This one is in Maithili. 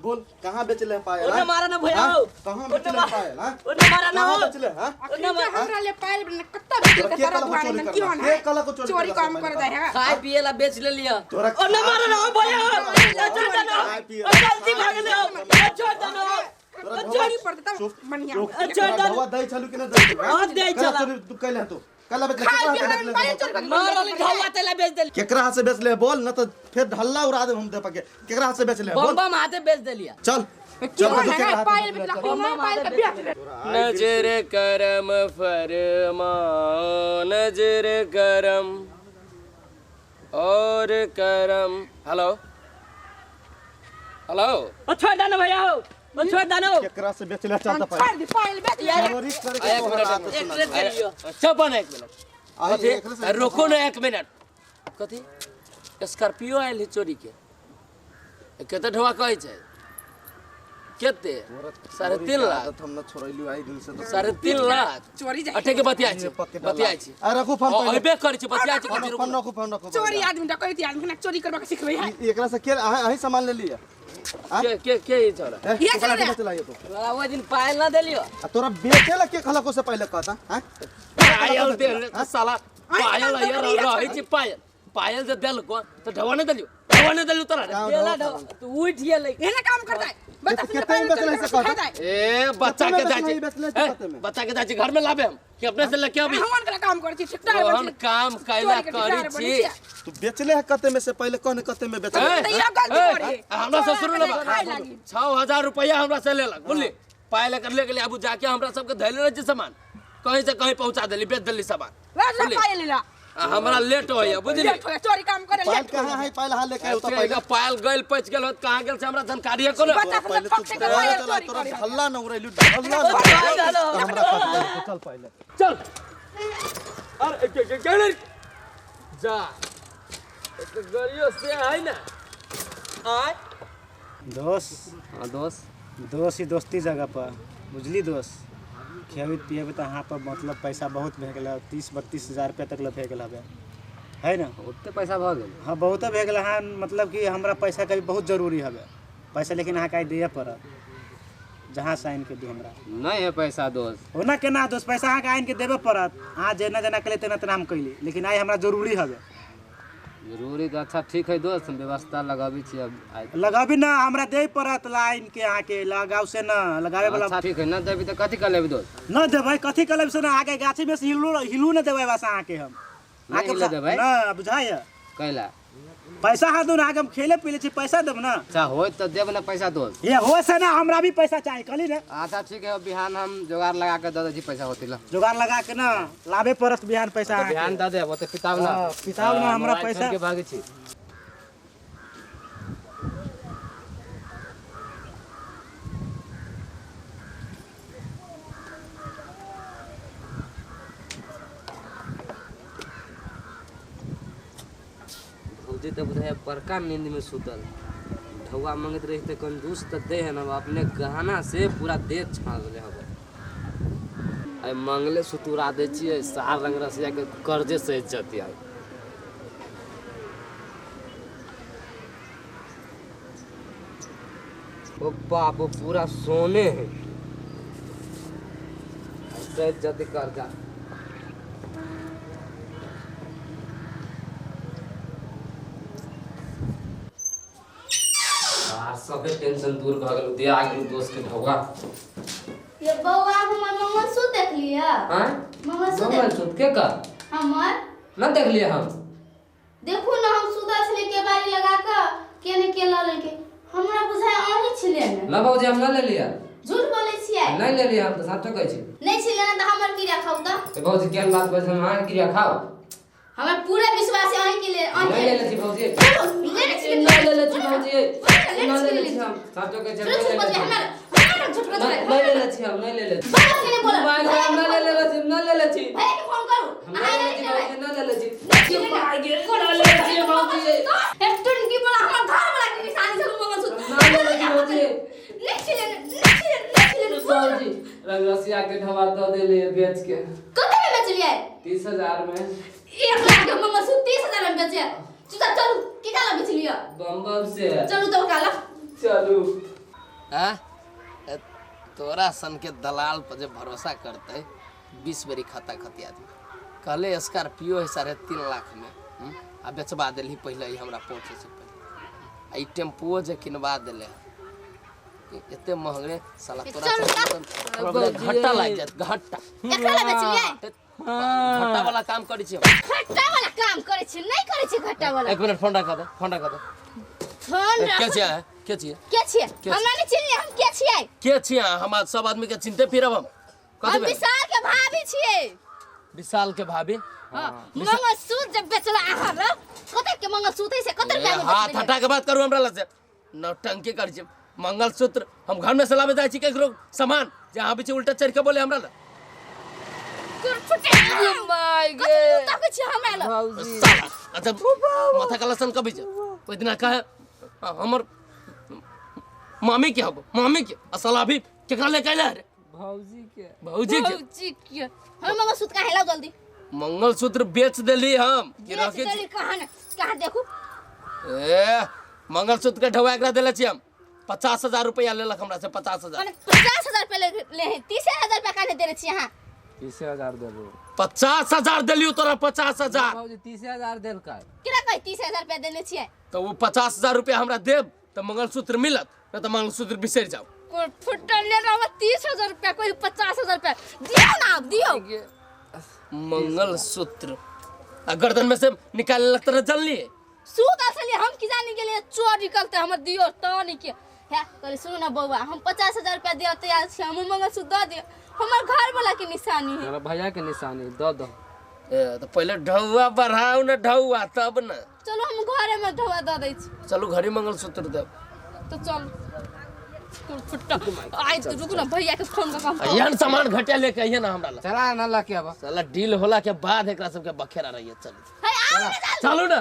बोल कहाँ बेचले पायल? ओने मारा ना भैया हो। कहाँ बेचले पायल? हां ओने मारा ना हो। बेचले? हां ओने मारा। हमरा ले पायल बने कत्ता बेच के तारा दुआरे में क्यों ना के कला को चोरी काम कर दे है। खाए पिए ला बेच ले लिया। ओने मारा ना हो भैया। छोड़ दे ना। जल्दी भाग ले। छोड़ दे ना। चोरी पर देता मनिया। छोड़ दे। दवा दई छलु कि ना दई? हां दई छला। तू कैले तू कला बेचले? मारल ढौआ तेला बेच देली। केकरा हाथ से बेचले बोल न त फिर ढल्ला उड़ा दे हम दे पके। केकरा हाथ से बेचले बोल? बम बम हाथे बेच देलिया। चल चल पायल बेचला क्यों ना पायल के बेच। नजर करम फरमा नजर करम और करम। हेलो हेलो ओ छोड़ दे ना भैया हो। ओ छोड़ दे ना। केकरा से बेचले चल त पायल पायल बेच। एक मिनट चुप ना एक मिनट। रुको ना एक मिनट। कथी स्कॉर्पियो आयल है चोरी के? कते ढोआ कहै छै? कते? 3.5 लाख। हम न छोड़ैलु आई दिन से 3.5 लाख चोरी जाय। अठे के बतिया छी बतिया छी। आ रखू फोन पहिले। अबे करै छी बतिया छी। कथी फोन रखू फोन रखू। चोरी आदमी डकैती आदमी ना चोरी करबा के सिखबै है। एकरा से के अही सामान ले लिया? के के के ई छोरा ये चला ये तो ओइ दिन पायल ना देलियो। आ तोरा बेचेला के खला को से पहिले कहता? हां पायल दे साला पायल यार रहै छी पायल पायल जे देलको त ढवा नै देलियो। ढवा नै देलियो तोरा देला ढवा तू उठ गेलै। एना काम करता है बच्चा से कते बेचले से कहता? ए बच्चा के जाय छी बच्चा के जाय छी घर में लाबे हम कि अपने से लेके अभी? हम कला काम करै छी ठेकेदार हम काम कैला करै छी। तू बेचले है कते में से पहिले कहने कते में बेचले? त ये गलती करे हमरा ससुर ने 6000 रुपया हमरा से लेलक बुझली। पायल कर ले गेलै। आबू जाके हमरा सबके धैले रहै छी सामान कहीं से कहीं पहुंचा देली बेच देली सामान। पायल लेला हमरा लेट होया बुझली। लेट होया चोरी काम करे पायल कहां है? पायल हां लेके आउ त पहिले। पायल गइल पच गेल होत कहां गेल से हमरा जानकारी है कोनो। पहिले तोरा हल्ला न उड़ैलु हल्ला न हमरा चल पहिले चल। अरे के के जा एक गरियो से है ना आय दोस्त। हां दोस्त दोस्त ही दोस्ती जगह पर बुझली दोस्त। खेबित पियबित त अहाँ पर मतलब पैसा बहुत भए गेल 30-32 हजार रुपया तक भए गेल हबे है ना? ओते पैसा भऽ गेल? हाँ बहुत भए गेल। हाँ मतलब कि हमरा पैसा कभी बहुत जरूरी हबे पैसा, लेकिन अहाँके आइ दिअ पड़त जहाँ से आनि के दू हमरा। नहीं है पैसा दोस्त। ओना केना दोस्त पैसा अहाँके आनि के देबे पड़त। अहाँ जेना जेना केली तेना तेना हम कैली, लेकिन आइ हमरा जरूरी हबे। जरूरी तो अच्छा ठीक है दोस्त हम व्यवस्था लगाबी छी। अब लगाबी ना हमरा दे पड़त लाइन के अहाँके लगाव से ना लगावे वाला। अच्छा ठीक है ना देबी त कथी कर लेबी दोस्त? ना देबै कथी कर लेबी से ना आगे गाछी में से हिलू हिलू ना देबै बस अहाँके हम। नहीं हिले देबै ना बुझाय कैला पैसा हाथ दू ना आगे हम खेले पीले छी पैसा देब ना। अच्छा होय त देब ना पैसा दोस्त। ये हो से ना हमरा भी पैसा चाहिए कहली ना। अच्छा ठीक है बिहान हम जोगार लगा के the they छी पैसा होती ला। जोगार लगा के ना लाबे पड़त बिहान पैसा। बिहान the they ओते पिताब ना। पिताब ना हमरा पैसा के भागे छी। भौजी तो बुझाय बड़का नींद में सुतल ढौआ मंगैत रही त कंजूस त दे है ना अपने गहना से पूरा देह छान ले हबे। आई मंगले सुतुरा दे छियै सार रंग रसिया के कर्जे से इज्जत आई। ओ बाप पूरा सोने है ऐसे इज्जत कर्जा। सबके टेंशन दूर भ गेल दे आ गेल दोस्त के ढौआ। ये बौआ हमर मंगलसूत्र देख लिया? हां मंगलसूत्र के कर हमर न देख लिया हम। देखू ना हम सुतल छली के बारी लगा के केने के ल लेलके हमरा बुझाय अहीं छले ने। ना बाबूजी हम न ले लिया। झूठ बोलै छियै? नहीं ले लिया हम त साचो कहै छी। नहीं छले ना त हमर क्रिया खाउ त। ए बाबूजी केहन बात बजै हम अहाँ क्रिया खाउ? हमरा पूरा विश्वास है अहीं के ले अहीं नहीं ले ले छी बाबूजी। नहीं ले ले छी बाबूजी। नहीं ले ले छी हम साचो कहै छी। हमरा झूठ बजबै। नहीं ले ले छी हम नहीं ले ले छी। बाबा के नहीं बोला। नहीं ले ले छी नहीं ले ले छी। भाई के फोन करू। नहीं ले ले नहीं ले ले छी। नहीं ले ले छी बाबूजी। एक टुनकी बोला हमर घर वाला के निशानी से मंगलसूत्र। नहीं ले ले छी बाबूजी। नहीं छिले नहीं छिले नहीं छिले बाबूजी रंगरसिया के ढवा the देले बेच के। कते में बेचलियै? 30,000 में। 1 लाख के मंगलसूत्र 30,000 में बेचे। चुपचाप चलू की काला बेचलियै? बम बम से। चलू तो काला चलू। हाँ ए, तोरा सन के दलाल पर जे भरोसा करते 20 बेरी खाता खती आदमी कहले स्कॉर्पियो है 3.5 लाख में, हम्म? आ बेचबा देली पहले ही हमरा पहुँचे से पहले। आ ई टेम्पुओ जे किनवा देले है एते महंगे साला तोरा चल, सन के हमरा घाटा लागि जायत घाटा। एकरा ला बेचलियै? घाटा वाला काम करै छी हम। घट्टा वाला काम करै छी? नहीं करै छी घट्टा वाला। एक मिनट, फोन रखा दे, फोन रखा दे। फोन के रख। छियै? के छियै? के छियै? के हमरा नहीं चिन्हलियै हम के छियै? के छियै? हम सब आदमी के चिन्हते फिरब हम? कथी हम भेल? विशाल के भाभी छियै। विशाल के भाभी? हाँ, मंगलसूत्र जब बेचला अहाँ ल कते के मंगलसूत्र है से कते ए, रुपया में हाथ बेचलियै? हटा के बात करू हमरा लग से। नौटंकी कर छी। मंगलसूत्र हम घर में से लाबे जाइ छी केकरो सामान जे अहाँ बीच उल्टा चढ़ के बोले हमरा लग? फुटे my कथी गे। मुँह ताकै छी हमरा लग? भौजी। साला, अच्छा माथा का लसन कभी छै ओहि दिना कहे हमर मामी के हबो मामी के आ साला अभी केकरा ले कैले रे? भौजी के। भौजी के। भौजी के हम मंगलसूत्र काहे लाउ जल्दी। मंगलसूत्र बेच देली हम कि बेच रखे छी? देली कहाँ ने कहाँ देखू। ए, मंगलसूत्र के ढौआ एकरा देले छी हम। 50,000 रुपया लेलक हमरा से, 50,000। माने 50,000 रुपया ले ले है, 30,000 रुपया काहे देने छी अहाँ? 30,000 देबो। 50,000 देलियौ तोरा, 50,000। भौजी, 30,000 देलकै। केना कहै 30,000 रुपया देने छियै? तऽ ओ 50,000 रुपया हमरा देब तऽ मंगलसूत्र मिलत, नहि तऽ मंगलसूत्र बिसरि जाउ। कोई फुटल ले रहा 30,000 रुपया, कोई 50,000 रुपया। दियौ ना आब दियौ। मंगलसूत्र आ गर्दन में से निकाल लेलक तोरा जनलिए? सूत असली हम की जानी गेलियै चोर निकलते। हमर दियौ तो नहीं के है। कहली सुनू ना बौआ, हम 50,000 रुपया दिअ तैयार छी, हमर मंगलसूत्र दऽ दियौ, हमर घर वाला के निशानी है। हमरा भैया के निशानी दऽ दो। ए, तऽ पहिले ढौआ बढ़ाउ ने ढौआ, तब ने। चलो हम घरे में ढोआ दऽ दै छी। चलू घरे मंगलसूत्र देब। तो चल फुट्टा आइ तो रुकू ना, भैया के फोन कऽ हम। एहन सामान घटिया लेके अइहे ना हमरा लग। चला ना लके अब। साला डील होला के बाद एकरा सबके बखेरा रहिए। चल। है आओ ना जल्दी। चलू ना।